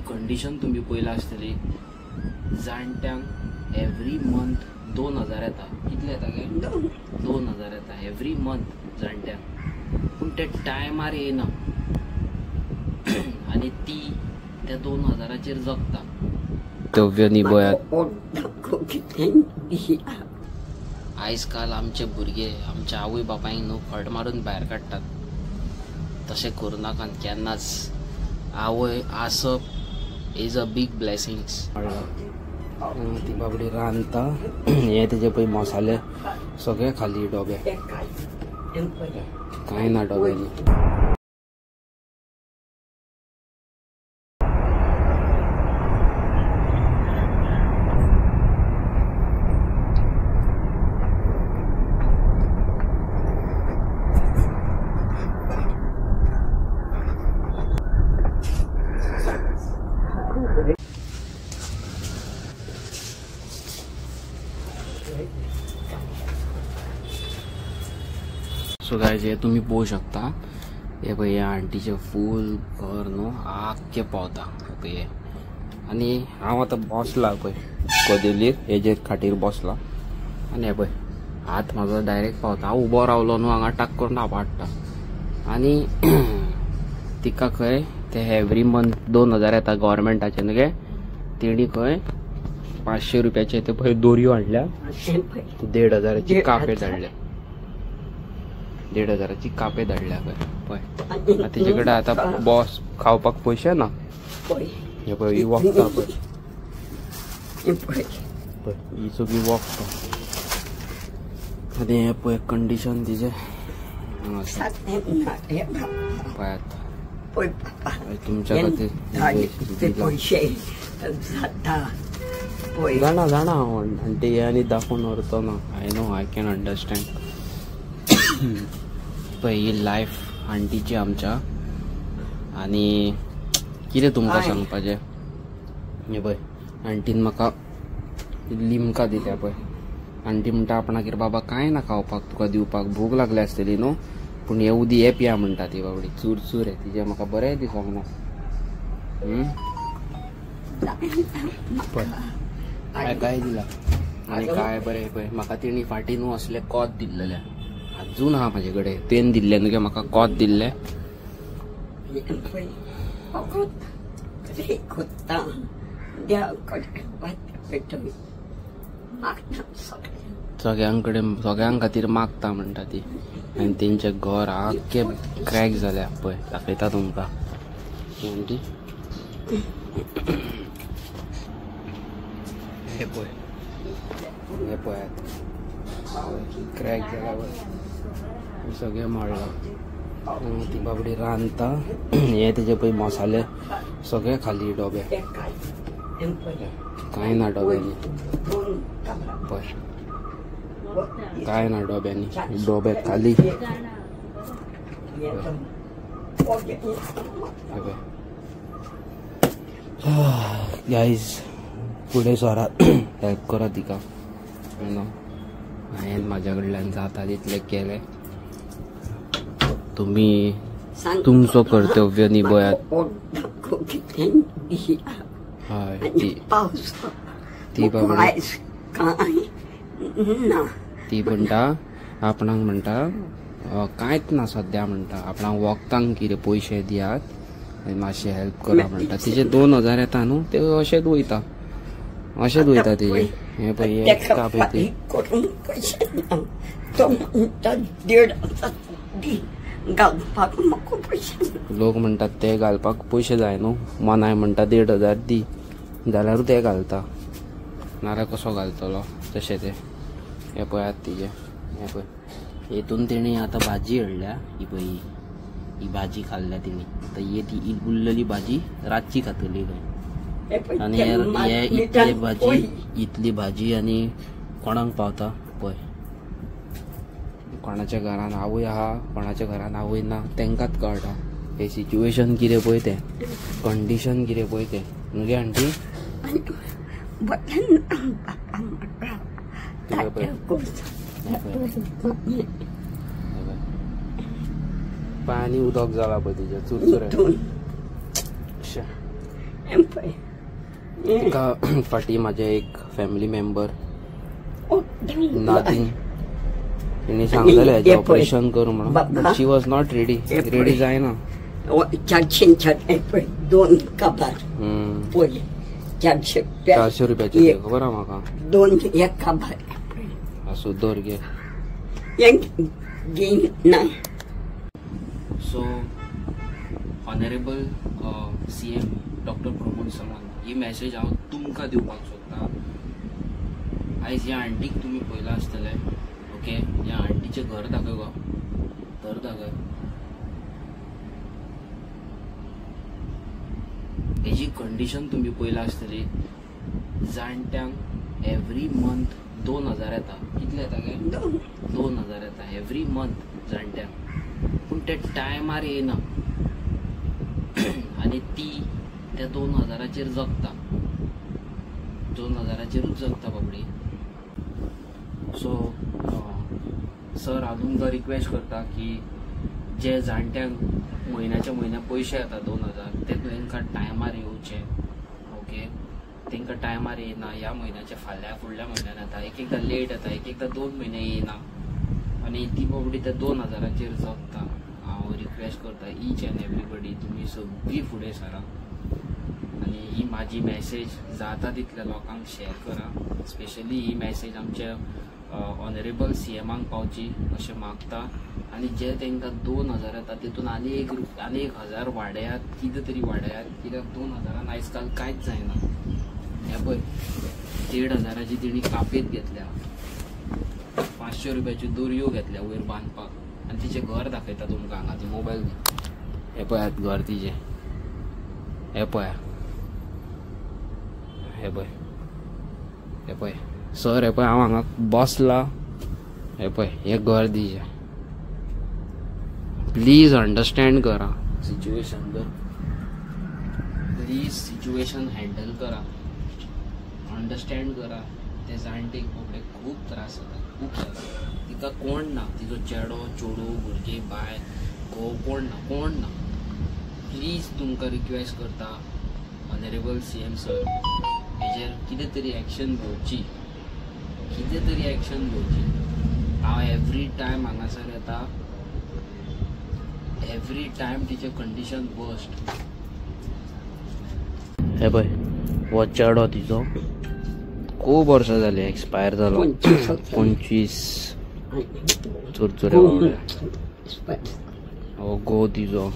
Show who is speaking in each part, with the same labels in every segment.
Speaker 1: Condition तुमी पळयला आसतली. जाणट्यांक एवरी मंथ 2000 येता. कितले येता गे? 2000 येता एवरी मंथ जाणट्यांक, पूण ते टायमार येयना आनी ती त्या 2000चेर जगता. कर्तव्य निभयात. आयज काल आमचे भुरगे आमच्या आवय बापायंक न्हू फट मारून भायर काडटात. तशें करूं नाका केन्नाच. आवय आसप is a big blessings. ती बाबडी रांदता, हे तेजे पळय मसाले सगळे खाली डोबे, कांय ना डोब्यांनी. सो गायज हे तुमी पळोवंक शकता, हे पळय ह्या आंटीचें फूल घर न्हू आख्खें पावता पळय. आनी हांव आतां बसला पळय कदेलीर, हेजेर खाटीर बसला आनी हे पळय हात म्हाजो डायरेक्ट पावता. हांव उबो रावलो न्हू हांगा टाक करून आपडटा. आनी तिका खंय ते एवरी मंथ 2000 येता गव्हर्मेंटाचे न्हू गे, तेणी खंय 500 रुपयाचे ते पळय दोरयो हाडल्या, 1500 कापे धाडल्या, 1500 कापे धाडल्या खंय पळय. तेजे कडेन आतां बॉस खावपाक पयशे ना. हे पळय ही वखदां पळय, पळय ही सगळी वखदां. आनी हें पळय कंडिशन तिजें पळयात. तुमच्या खातीर जाणा जाणा हांव आंटी हे आनी दाखोवन व्हरतो ना. I know, I can understand. पळय ही लायफ आंटीची आमच्या. आनी कितें तुमकां सांगपाचें, हें पळय आंटीन म्हाका लिमका दिल्या पळय. आंटी म्हणटा आपणागेर बाबा कांय ना खावपाक तुका दिवपाक, भूक लागल्या आसतली न्हू, पूण हे उदी हे पिया म्हणटा ती बाबडी. चुरचूर आहे तिजें, म्हाका बरें दिसोंक ना. पळय काय दिला आनी काय बरें पळय म्हाका तिणी फाटीं न्हू असलें कोत दिल्लेलें अजून आहा म्हाजे कडेन. तेन दिल्लें न्हू म्हाका कोत दिल्लें. सगळ्यां कडेन सगळ्यां खातीर मागता म्हणटा ती. आनी तेंचें घर आख्खें क्रॅक जाल्या पळय, दाखयता तुमकां आंटी. हे पळय, हे पळयात क्रॅक जाला पळय, सगळें मोडलां. ती बाबडी रांदता, हे तेजे पळय मसाले सगळे खाली डोबे, कांय ना डोब्यांनी पळय, कांय ना डोब्यांनी, डोबे खाली. गायज फुडें सरात, हेल्प करा तिका. हांवें म्हाज्या कडल्यान जाता तितलें केलें. तुमी तुमचो कर्तव्य निभयात. हय ती बाबडी ती म्हणटा आपणाक म्हणटा कांयच ना सद्या म्हणटा, आपणाक वखदांक कितें पयशे दियात आनी मातशें हेल्प करा म्हणटा. तिचे 2000 येता न्हू ते अशेंच वयता, अशेंच वयता तिजे. हें पळय कापे ती लोक म्हणटात ते घालपाक पयशे जाय न्हू, मनाय म्हणटा 1500 दी जाल्यारूच ते घालता, नाल्यार कसो घालतलो. तशें तें हें पळयात तिजें. हें पळय हेतून तेणी आतां भाजी हाडल्या, ही पळय ही भाजी खाल्ल्या तिणी. आतां ही ती उरलेली भाजी रातची खातली खंय. आनी हे इतली भाजी, इतली भाजी आनी कोणाक पावता पळय. कोणाच्या घरान आवय आहा, कोणाच्या घरान आवय ना, तेंकांच कळटा हे सिच्युएशन कितें पळय तें, कंडिशन कितें पळय तें. न्हू गे आंटी? पांयांनी उदक जाला पळय तिजें, चुरचुरे. तिका फाटीं म्हाजे एक फॅमिली मेंबर नातीन तेणी सांगलेलें हेजें ऑपरेशन कर म्हणून, but she was not ready. Ready जायना.
Speaker 2: 400 दोन काबार पयले 400
Speaker 1: रुपयाचे खबर आहा म्हाका.
Speaker 2: दोन एक काबार
Speaker 1: आसूं दवर गे.
Speaker 2: ना.
Speaker 1: So honourable CM doctor Pramod Sawant, ही मॅसेज हांव तुमकां दिवपाक सोदतां. आयज ह्या आंटीक तुमी पळयलां आसतलें. ओके, ह्या आंटीचें घर दाखय गो, घर दाखय. हेजी कंडिशन तुमी पळयला आसतली. जाणट्यांक एवरी मंथ 2000 येता. कितले येता गे? 2000 येता एवरी मंथ जाणट्यांक, पूण ते टायमार येयना आनी ती त्या 2000चेर जगता, 2000चेरूच जगता बाबडी. सो सर, हांव तुमकां रिक्वेस्ट करता की जे जाणट्यांक म्हयन्याच्या म्हयन्या पयशे येता 2000, ते तांकां टायमार येवचे. ओके, तांकां टायमार येयना, ह्या म्हयन्याचे फाल्यां फुडल्या म्हयन्यान येता, एक एकदां लेट येता, एक एकदां 2 म्हयने येयना आनी ती बाबडी त्या 2000चेर जगता. हांव रिक्वेस्ट करता ईच एंड एवरीबडी, तुमी सगळीं फुडें सरा आनी ही म्हाजी मॅसेज जाता तितल्या लोकांक शेअर करा. स्पेशली ही मॅसेज आमच्या ऑनरेबल सीएमाक पावची अशें मागता. आनी जे तांकां 2000 येता तितून आनी एक आनी 1000 वाडयात, कितें तरी वाडयात, कित्याक 2000 आयज काल कांयच जायना. हें पळय 1500ची तेणी कापेत घेतल्या, 500 रुपयाच्यो दोरयो घेतल्या वयर बांदपाक. आनी तिचें घर दाखयता तुमकां हांगा, ती मोबायल दी. हें पळयात घर तिचें, हें पळया, हें पळय, हें पळय सर, हें पळय हांव हांगा बसला, हें पळय हें घर तिचें. प्लीज अंडरस्टँड करा सिच्युएशन, प्लीज सिच्युएशन हँडल करा, अंडरस्टँड करा. ते जाणटेक बाबडे खूब त्रास जाता, खूब त्रास. तिका कोण ना, तिजो चेडो चेडूं भुरगीं बायल घोव कोण ना, कोण ना. प्लीज तुमकां रिक्वेस्ट करता ऑनरेबल सीएम सर, हेजेर कितें तरी एक्शन घेवची, कितें तरी एक्शन घेवची. हांव एवरी टायम हांगासर येता, एवरी टायम तिचें कंडिशन वर्स्ट. हे पळय हो चेडो तिचो खूब वर्सां जाली एक्सपायर जालो, 25 चुरचुरे हो घोव तिजो.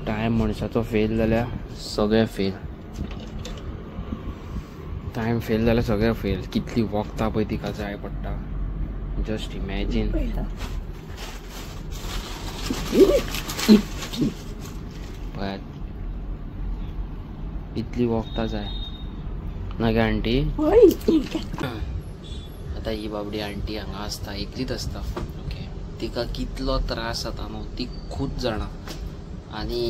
Speaker 1: टायम मनशाचो फेल जाल्यार सगळें फेल, टायम फेल जाल्यार सगळें फेल. कितली वखदां पळय तिका जाय पडटा, जस्ट इमॅजीन. पळयात इतली वखदां जाय ना गे आंटी. आतां ही बाबडी आंटी हांगा आसता, एकलीच आसता. ओके, तिका कितलो त्रास जाता न्हू ती खूब जाणा. आनी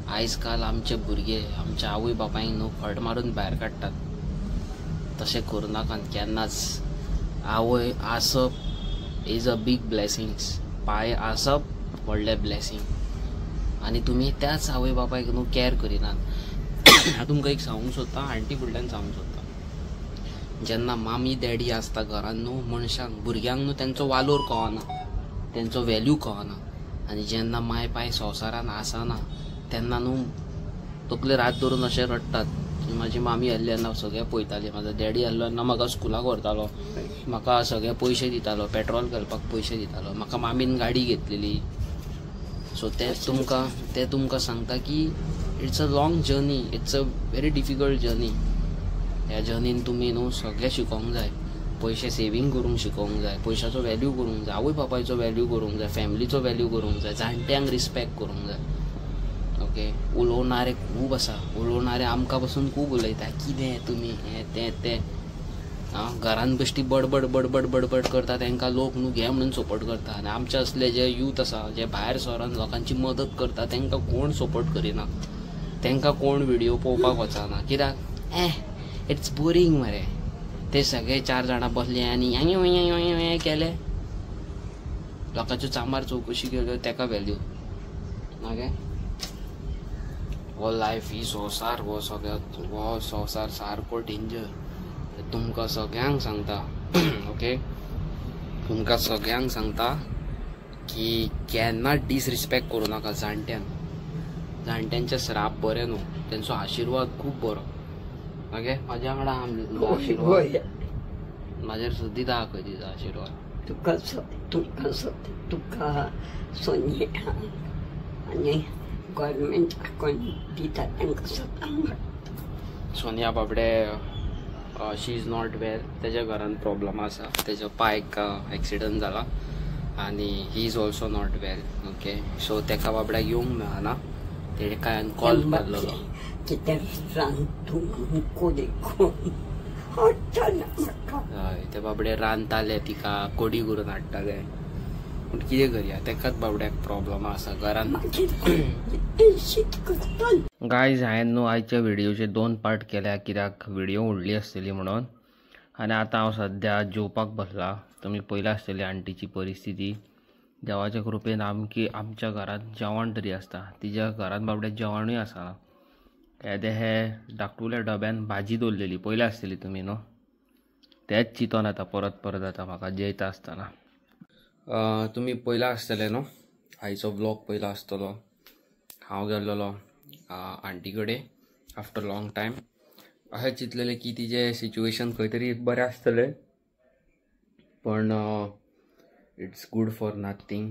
Speaker 1: आयज काल आमचे भुरगे आमच्या आवय बापायक न्हू फट मारून भायर काडटात. तशें करूं नाकात केन्नाच. आवय आसप is a big blessings, पाय आसप व्हडलें ब्लेसींग. आनी तुमी त्याच आवय बापायक न्हू कॅर करिनात. हांव तुमकां एक सांगूंक सोदतां, आंटी फुडल्यान सांगूंक सोदतां, जेन्ना मामी डॅडी आसता घरान न्हू मनशांक भुरग्यांक न्हू तेंचो वालोर कळना, तेंचो वेल्यू कळना. आनी जेन्ना माय पाय संवसारान आसना तेन्ना न्हू तकलेर हात धरून अशें रडटात की म्हाजी मामी आसली तेन्ना सगळें पळयताली, म्हाजो डॅडी आसलो तेन्ना म्हाका स्कुलाक व्हरतालो, म्हाका सगळे पयशे दितालो, पेट्रोल घालपाक पयशे दितालो, म्हाका मामीन गाडी घेतलेली. सो ते तुमकां सांगता की it's a long journey, it's a very difficult journey. ह्या जर्नीन तुमी न्हू सगळें शिकोंक जाय, पयशे सेवींग करूंक शिकोंक जाय, पयशाचो वेल्यू करूंक जाय, आवय बापायचो वेल्यू करूंक जाय, फॅमिलीचो वेल्यू करूंक जाय, जाणट्यांक रिस्पेक्ट करूंक जाय. ओके, उलोवणारे खूब आसा, उलोवणारे आमकां पसून खूब उलयता, कितें तुमी हें तें तें. आं, घरान बेश्टी बडबड बडबड बडबड करता, तांकां लोक न्हू घे म्हणून सपोर्ट करता. आनी आमचे असले जे यूथ आसा जे भायर सरोन लोकांची मदत करता तांकां कोण सपोर्ट करिना, तांकां कोण व्हिडियो पळोवपाक वचना, कित्याक it's boring मरे. ते सगळे 4 जाणां बसले आनी हें केलें, लोकांच्यो चामार चवकशी केल्यो, ताका व्हॅल्यू ना गे. हो लायफ ही संवसार हो सगळ्यात हो संवसार सारको डेंजर. तुमकां सगळ्यांक सांगता ओके, तुमकां सगळ्यांक सांगता की केन्ना डिसरिस्पेक्ट करूं नाका जाणट्यांक. जाणट्यांचे श्राप बरे न्हू, तेंचो आशिर्वाद खूब बरो. ओके म्हाज्या वांगडा आशिर्वाद म्हाजेर सुद्दां आहा खंय तिजो आशिर्वाद.
Speaker 2: तुका तुमकां तुका सोनिया आनी गव्हर्मेंट कोण दिता तांकां सदां.
Speaker 1: सोनिया बाबडे शी is not well, तेज्या घरान प्रॉब्लम आसा, तेज्या पायक एक्सिडंट जाला आनी he is also not well. Okay so तेका बाबड्याक येवंक मेळना, तेणे काय कॉल केल्लो
Speaker 2: कितें रांदून कोडी
Speaker 1: हय ते बाबडे रांदताले, तिका कोडी करून हाडटाले. पूण कितें करया, तेकाच बाबड्याक प्रॉब्लम आसा घरान. गायज हांवें न्हू आयच्या व्हिडियोचे 2 पार्ट केल्या कित्याक व्हिडिओ व्हडली आसतली म्हणून. आनी आतां हांव सद्या जेवपाक बसला. तुमी पयला आसतली आंटीची परिस्थिती. देवाच्या कृपेन आमकी आमच्या घरांत जेवण तरी आसता, तिच्या घरांत बाबड्या जेवणूय आसना. येदे हे धाकटुल्या डब्यान भाजी दवरलेली पयल्या आसतली तुमी न्हू, तेच चिंतोन आतां परत परत जाता म्हाका जेयता आसतना. तुमी पयला आसतले न्हू आयचो व्लॉग पयला आसतलो. हांव गेल्लोलो आंटी कडेन आफ्टर लॉंग टायम. अशें चिंतलेलें की तिजें सिच्युएशन खंय तरी बरें आसतलें, पण it's good for nothing.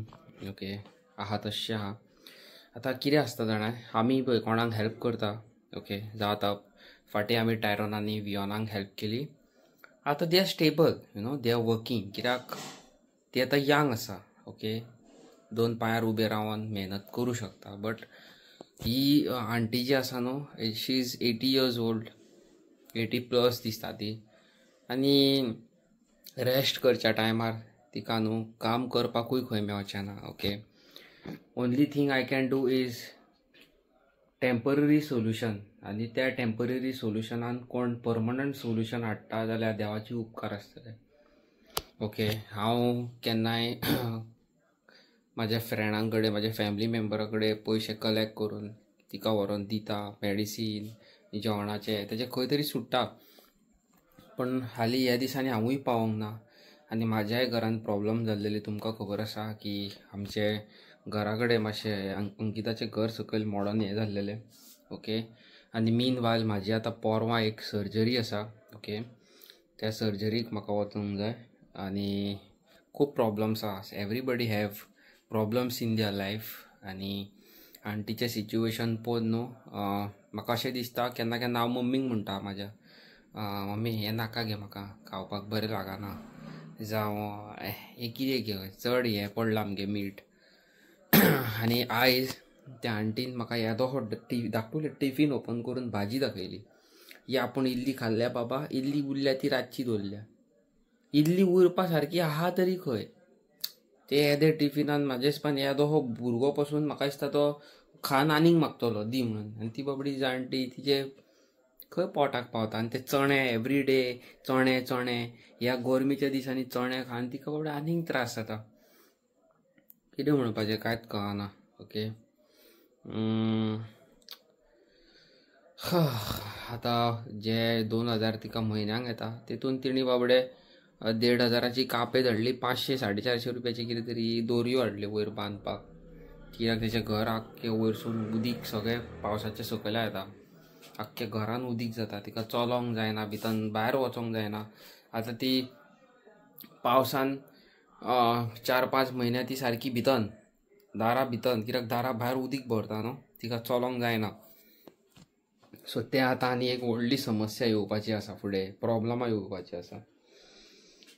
Speaker 1: Okay आहा तशें आहा. आतां कितें आसता जाणा, आमी पळय कोणाक हेल्प करता ओके, जावं आतां फाटीं आमी टायरोन आनी वियोनाक हेल्प केली. आतां they are stable, you know they are working, कित्याक ती आतां यंग आसा. ओके 2 पांयार उबे रावन मेहनत करूं शकता. बट he aunty जी आसा न्हू, she is 80 years old, 80 plus दिसता ती. आनी रेस्ट करच्या टायमार तिका न्हू काम करपाकूय खंय मेळचें ना. Okay only thing I can do is temporary solution, आनी त्या टेम्पररी सोल्युशनान कोण परमनंट सोल्युशन हाडटा जाल्यार देवाची उपकार आसतले. ओके हांव केन्नाय म्हाज्या फ्रेंडां कडेन म्हाज्या फॅमिली मेम्बरा कडेन पयशे कलेक्ट करून तिका व्हरोन दिता, मेडिसीन जेवणाचें तेजें खंय तरी सुट्टा. पण हालीं ह्या दिसांनी हांवूय पावोंक ना आनी म्हाज्याय घरान प्रॉब्लम जाल्लेली तुमकां खबर आसा की आमचे घरा कडेन मातशें अंकिताचें घर सकयल मोडोन हें जाल्लेलें. ओके आनी मीन वायल म्हाजी आतां पोरवां एक सर्जरी आसा. ओके त्या सर्जरीक म्हाका वचूंक जाय आनी खूब प्रॉब्लम्स आसा. Everybody have problems in their life. आनी आंटीचें सिच्युएशन पळोवन न्हू म्हाका अशें दिसता केन्ना केन्ना हांव मम्मीक म्हणटा म्हाज्या, मम्मी हें नाका गे म्हाका खावपाक बरें लागना, जावं हें कितें गे चड हें पडलां आमगे मीठ. आनी आयज त्या आंटीन म्हाका येदो धाकटुलें टिफीन ओपन करून भाजी दाखयली. ही आपूण इल्ली खाल्ल्या बाबा, इल्ली उरल्या ती रातची दवरल्या, इल्ली उरपा सारकी आहा तरी खंय. ते येदे टिफिनान म्हाजे हिसपान येदो हो भुरगो पसून म्हाका दिसता तो खान आनीक मागतलो दी म्हणून. आनी ती बाबडी जाणटी तिजे खंय पोटाक पावता. आनी ते चणे एवरी डे चणे चणे, ह्या गरमीच्या दिसांनी चणे खावन तिका बाबडे आनीक त्रास जाता. कितें म्हणपाचें कांयच कळना. ओके आतां जे 2000 तिका म्हयन्यांक येता तितून तिणी बाबडे 1500 कापे धाडली, 500 450 रुपयाची कितें तरी दोरयो हाडल्यो वयर बांदपाक, कित्याक तेचें घर आख्खें वयरसून उदीक सगळें पावसाचें सकयल्या येता, आख्खें घरान उदीक जाता, तिका चलोंक जायना, भितर भायर वचोंक जायना. आतां ती पावसान 4-5 म्हयने ती सारकी भितन दारा भितन, कित्याक दारा भायर उदीक भरता न्हू, तिका चलोंक जायना. सो तें आतां आनी एक व्हडली समस्या येवपाची आसा, फुडें प्रॉब्लमां येवपाची आसा.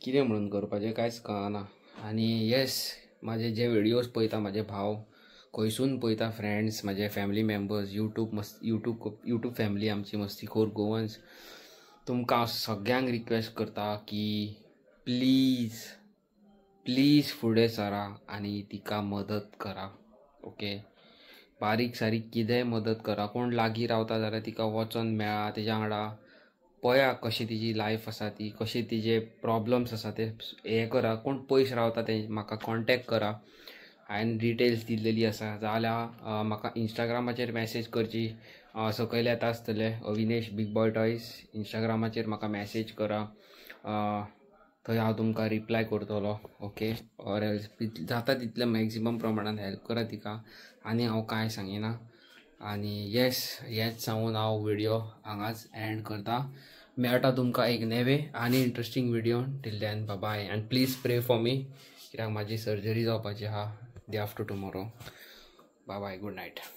Speaker 1: कितें म्हणून करपाचें कांयच कळना. आनी येस म्हाजे जे व्हिडियोज पळयता म्हाजे भाव खंयसून पळयता, फ्रेंड्स म्हाजे फॅमिली मेम्बर्स, यूट्यूब फॅमिली आमची मस्तीखोर गोवन्स, तुमकां हांव सगळ्यांक रिक्वेस्ट करता की प्लीज प्लीज फुडें सरा आनी तिका मदत करा. ओके बारीक सारीक कितेंय मदत करा. कोण लागीं रावता जाल्यार तिका वचोन मेळा, तेज्या वांगडा पळया कशी तिजी लायफ आसा ती, कशे तिजे प्रॉब्लम्स आसा ते हें करा. कोण पयस रावता ते म्हाका कॉन्टेक्ट करा, हांवें डिटेल्स दिल्लेली आसा. जाल्यार म्हाका इंस्टाग्रामाचेर मॅसेज करची, सकयल येता आसतले अविनेश बिग बॉय टॉयज इंस्टाग्रामाचेर म्हाका मॅसेज करा, थंय हांव तुमकां रिप्लाय करतलो. ओके, ऑर एल्स जाता तितले मॅक्झिमम प्रमाणान हेल्प करा तिका. आनी हांव कांय सांगिना. आनी येस, हेच सांगून हांव व्हिडियो हांगाच एंड करता. मेळटा तुमकां एक नवे आनी interesting video. Till then bye and please pray for me, कित्याक म्हाजी सर्जरी जावपाची आहा day after tomorrow. Bye bye, good night.